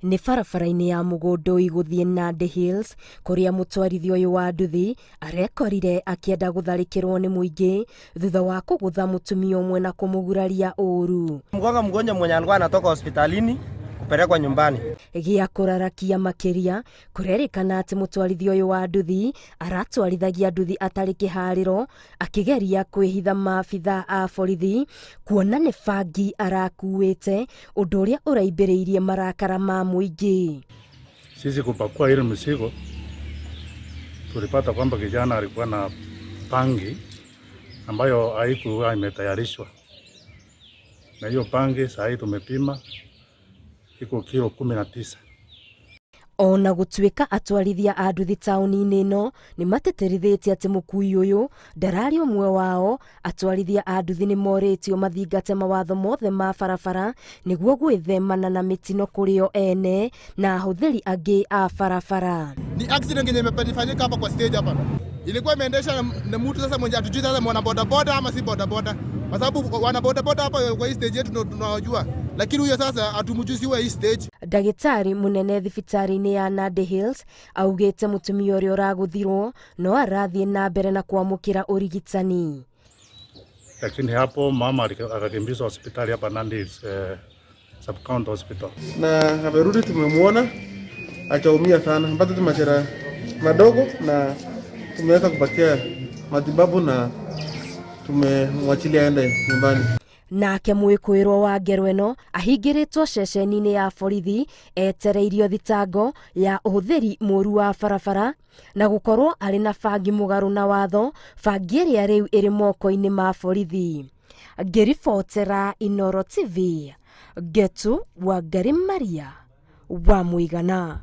Nĩ barabara-inĩ ya Mũgũndũi gũthiĩ Nandi Hills kũrĩa mũtwarithia ũyũ wa nduthi arekorire akĩenda gũtharĩkĩrwo nĩ mũingĩ thutha wa kũgũtha mũtumia ũmwe na kũmũguraria ũru. Mgonga mgonjwa mwenye alikuwa anatoka hospitalini kupelekwa nyumbani. Gĩa kũrarakia makĩria kũrerĩkana atĩ mũtwarithia ũyũ wa nduthi aratwarithagia nduthi atarĩ kĩharĩro akĩgeria kwĩhitha maabitha a borithi kuona nĩ bangi arakuĩte ũndũ ũrĩa ũraimbĩrĩirie marakara ma mũingĩ. Sisi kupakua ile mzigo tulipata kwamba kijana alikuwa na bangi ambayo haikuwa imetayarishwa, na hiyo bangi saa hii tumepima iko kilo 19. Ona gũtuĩka atwarithia a nduthi taũni-inĩ ĩno nĩ matĩtĩrithĩtie atĩ mũkui ũyũ ndararĩ ũmwe wao, atwarithia a nduthi nĩ morĩtio mathingate mawatho mothe ma barabara nĩguo gwĩthemana na mĩtino kũrĩ o ene na ahũthĩri angĩ a barabara. Ni accident yenye imefanyika hapa kwa stage hapa. Ilikuwa imeendesha na mtu sasa mwenye hatujui sasa mwana boda boda ama si boda boda. Kwa sababu wana boda boda hapa kwa hii stage yetu ndo tunawajua. Lakini huyo sasa hatumjui si wa hii stage. Ndagĩtarĩ mũnene thibitarĩ-inĩ ya Nandi Hills augĩte mũtumia ũrĩa ũragũthirwo no arathiĩ na mbere na kwamũkĩra ũrigitani. Lakini hapo mama akakimbizwa hospitali hapa Nandi Hills, Sub County Hospital. Na amerudi, tumemwona achaumia sana, mpata tu majeraha madogo na tumeweza kupatia matibabu na tumemwachilia aende nyumbani. Nake mwĩkũĩrwo wa ngero ĩno ahingĩrĩtwo ceceni-inĩ ya borithi etereirio thitango ya ũhũthĩri mũru wa barabara na gũkorwo arĩ na bangi mũgarũ na watho, bangi ĩrĩa rĩu ĩrĩ moko-inĩ ma borithi. Ngĩribotera Inooro TV, Ngetu Wangari Maria wa Mũigana.